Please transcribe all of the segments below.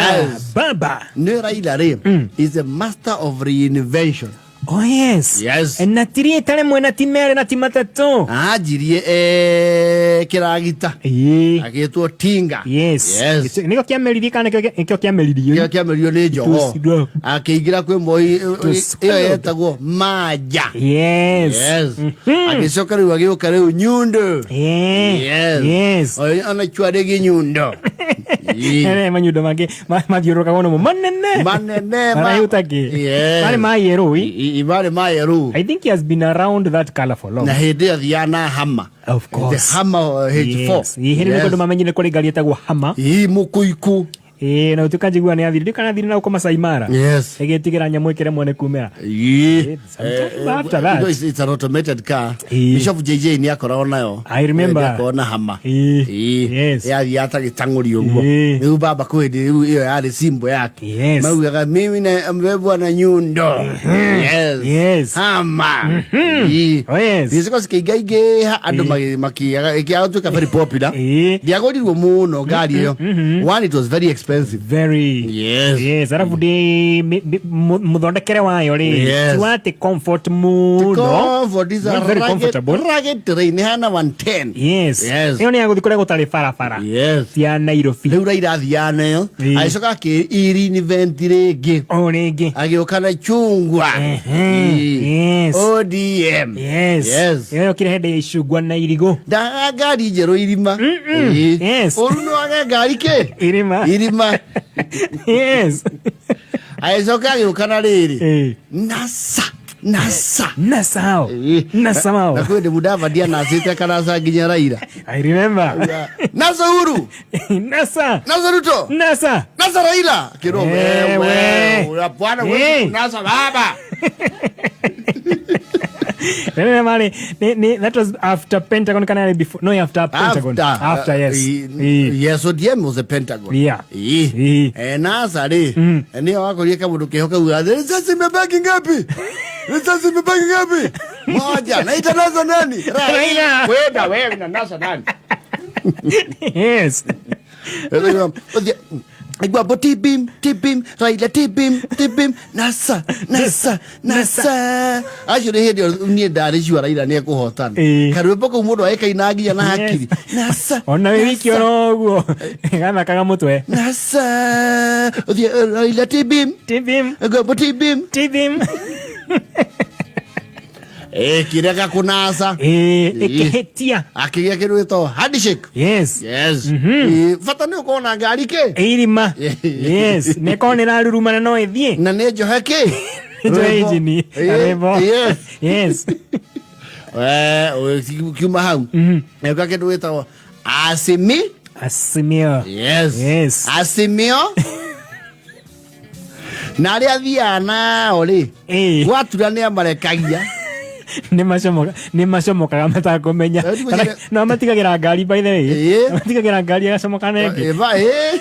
Yes. Baba. Nĩ Raila rĩ is a master of reinvention. Oh yes. Yes. Na ti rĩta rĩmwe na ti merĩ na ti matatũ. Anjirie eh, kĩragita. Ĩĩ. Agĩtwo tinga. Yes. Yes. Nĩkĩo kĩameririe kana nĩkĩo nĩkĩo kĩameririo? Kĩo kĩamerio nĩ njogo. It was- Akĩingĩra kwĩ Moi was ĩyo yetagwo manja. Yes. Yes. Agĩcoka rĩu agĩũka rĩu nyundo. Yeah. Yes. Yes. Ona chware gi nyundo. Ii. Ene manyundo mangĩ mathiũrũrũkaga mũno manene. Manene ma- Maraihu ta kĩ? Yes. Marĩ ma yellow. I marĩ ma yellow. I think he has been around that color for long. Na hĩndĩ ĩyo thiaga na hama. Of course. The Hammer H4. Yes. Ĩ, hĩndĩ nĩguo andũ mamenyire kũrĩ ngari ĩtagwo Hammer. Ii mũkũikũ. Ĩ, na ũtuĩka njigua nĩ athire. Ndiũĩ kana athire na gũkũ Masai Mara. Yes. Ĩgĩtigĩra nyamũ ĩkĩremwo nĩ kumĩra. Ii. Sometime after that. You know, it's an automated car. Ii. Bishop JJ nĩ akoragwo nayo. I remember. Nĩ akoragwo na hama. Ii. Ii. Yes. Yathiaga ta gĩtang'ũri ũguo. Ii. Rĩu baba kwĩ hĩndĩ rĩu ĩyo yarĩ simbo yake. Yes. Maugaga mimi na mbebwa na nyundo. Yes. Yes. Hama. Ii. Oh, yes. Gĩcigo cikĩingaingĩha andũ makĩaga ĩkĩaga gũtuĩka very popular. Ii. Ndiagũrirwo mũno ngari ĩyo. One, it was very expensive. Very. Yes. Yes, arabu ndĩ mũthondekere wayo rĩ Yes. ti wa atĩ comfort mũno. Comfort is a Not very rugged, comfortable. rugged terrain. Hana 110. Yes. Yes. Ĩyo nĩ ya gũthiĩ kũrĩa gũtarĩ barabara. Yes. Ti ya Nairobi. Rĩu Raila athiaga nayo. Ii. Agĩcoka akĩ-reinvent rĩngĩ. O rĩngĩ. Agĩũka na chungwa. Ehe. Ii. Yes. ODM. Yes. Yes. Ĩyo yokire hĩndĩ ya icungwa na irigũ. Ndaga ngari njerũ irima. Ii. Yes. Ũru no age ngari kĩ? Irima. Irima. Yes. Agĩcoka agĩũka na rĩrĩ. Ĩĩ. NASA. NASA. Nasao. Ii. Nasamao. Na kwĩ hĩndĩ Mudavadi anacĩte kanasa nginya Raila. I remember. NASA Uhuru. Nasa. NASA Ruto. Nasa. NASA Raila. Kĩrwo Eh, wewe. we. Bwana Eh. wewe NASA baba. Nene mali ni that was after Pentagon kana yari before, no, after Pentagon. After, yes. Yes, ODM was a Pentagon. Yeah. Ii. Ii. Eh, NASA rĩ nĩyo wakorire kamũndũ keho kauga risasi imebaki ngapi? Risasi imebaki ngapi? Moja. Naita NASA nani? Raila. Kwenda wewe na NASA nani? Yes. Igwambo tibim tibim Raila tibim tibim NASA NASA NASA. Acio nĩ hĩndĩ ĩyo niĩ ndarĩ sure Raila nĩ ekũhotana. Ĩĩ. Karwĩmbo kau mũndũ agĩkaina nginya na hakiri. NASA. Ona wĩ wiki oro ũguo gathakaga mũtwe. NASA. Ũthiĩ Raila tibim. Tibim. Igwambo tibim. Tibim. Ĩkĩrega kũnasa. Ĩĩ, ĩkĩhĩtia. Akĩgĩa kĩndũ gĩtagwo handshake. Yes. Yes. Ĩĩ, bata nĩ ũkorwo na ngari kĩ? Irima. Yes, nĩ korwo nĩ rarurumana no ĩthiĩ. Na nĩ njohe kĩ? Njohe injini. Ĩĩ, Karwĩmbo. Yes. Yes. Kiuma hau nĩũka kĩndũ gĩtagwo asimi. Asimio. Yes. Yes. Asimio na arĩa athiaga nao rĩ Ĩĩ. gwatura nĩ amarekagia. Nĩ macomokaga matakũmenya. Eh, Kana no matigagĩra ngari, by the way. Ĩĩ. Matigagĩra ngari agacomoka na ĩngĩ. Ĩba, ĩĩ.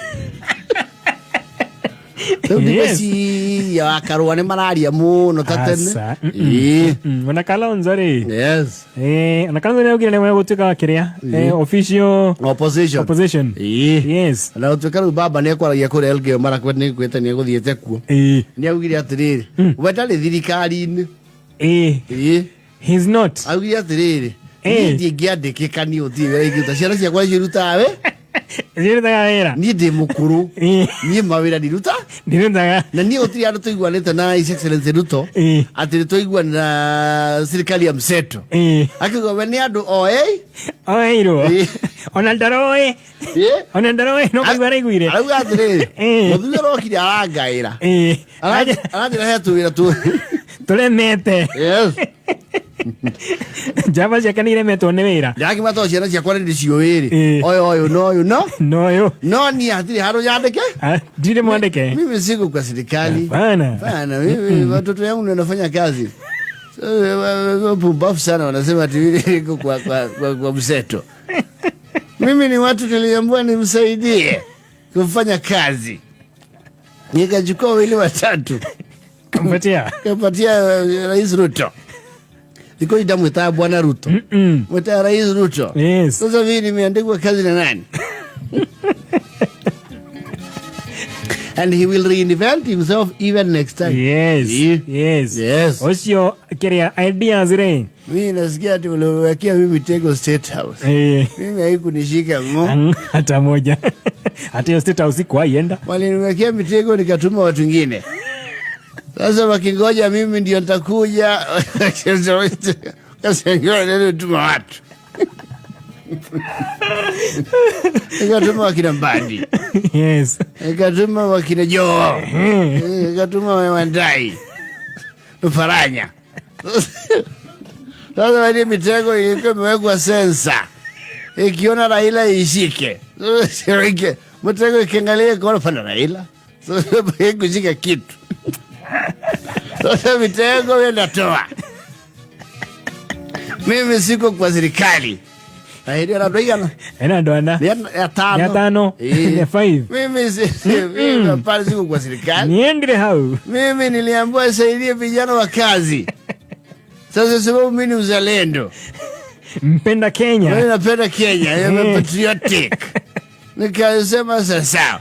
Rĩu Yes. ndigwĩciria wakarũa nĩ mararia mũno ta tene. Aca. Ĩĩ. Ona Kalonzo rĩ. Yes. Ona Kalonzo nĩ augire nĩ gũtuĩka kĩrĩa official Opposition. Opposition. Ĩĩ. Yes. Na gũtuĩka rĩu baba nĩ ekwaragia kũrĩa Elgeyo Marakwet nĩ kwĩte nĩ egũthiĩte kuo. Ĩĩ. Nĩ augire atĩrĩrĩ we ndarĩ thirikari-inĩ. Ĩĩ. Ĩĩ. He's not. Augire atĩrĩrĩ Ĩĩ. niĩ ndingĩandĩkĩka, niĩ gũtirĩ wĩra ingĩruta, ciana ciakwa nĩcio irutaga wĩ Cirutaga wĩra. Niĩ ndĩ mũkũrũ. Ĩĩ. Niĩ mawĩra ndiruta. Ndirutaga. Na niĩ gũtirĩ andũ tũiguanĩte na His Excellency Ruto Ĩĩ. atĩ nĩ tũiguanĩra serikali ya mseto. Ĩĩ. Akiuga we nĩ andũ oe. Oeirwo. Ĩĩ. Ona ndaroĩ. Ĩĩ. Ona ndaroĩ no kũigua araiguire. Arauga atĩrĩrĩ Ĩĩ. mũthuri arokire arangaĩra. Ĩĩ. Aranjĩra he tũwĩra tũ Tũremete. Yes. Njamba ciake nĩ iremetwo nĩ wĩra. Ndĩrakiuma to ciana ciakwa nĩ ndĩciũĩ rĩ Ĩĩ. ũyũ ũyũ no ũyũ no Noyũ. No niĩ hatirĩ handũ nyandĩke. Ah, ndirĩ mwandĩke. Mimi siko kwa serikali. Hapana. Hapana, mimi watoto yangu ndio wanafanya kazi. So, pumbafu sana wanasema ati mimi niko kwa mseto. Mimi ni watu niliambiwa nimsaidie kufanya kazi. Nikachukua wawili watatu. Kampatia. Kapatia Rais Ruto. Niko ndamwita Bwana Ruto. Mwita Rais Ruto. Yes. Sasa mimi nimeandikwa kazi na nani? And he will reinvent himself even next time. Yes. Yeah. Yes. Yes. Ucio kiria ideas ri. Mimi nasikia ati uliwekea mimi mitego State House. Mimi haikunishika ngo. Hata moja. Hata hiyo State House ikuwaienda. Waliniwekea mitego nikatuma watu wengine. Sasa wakingoja mimi ndio nitakuja. Sasa tuma watu. Nikatuma wakina Mbadi. Nikatuma wakina Joho. Nikatuma Wandayi. Oparanya. Sasa wale mitego ilikuwa imewekwa sensa. Ikiona Raila ishike. Mtego ikiangalia ikaona pana Raila. Sasa kushika kitu. Sasa mitego wewe natoa. Mimi siko kwa serikali. Ahidi ana Ena ndo ana. Ya tano. Ya tano. Ya 5. Mimi si, mimi hapana siko kwa serikali. Niendele hau. Mimi niliambiwa saidie vijana wa kazi. Sasa sababu mimi ni mzalendo. Mpenda Kenya. Mimi napenda Kenya, I am patriotic. Nikasema sasa.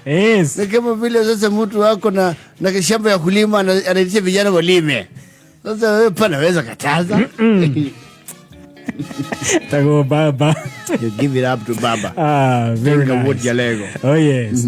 Ni kama vile sasa mtu wako na shamba ya kulima anaitisha vijana walime. Sasa wewe pana weza kataza. Tago baba. You give it up to baba. Very Think of nice. what Jalego. Oh yes.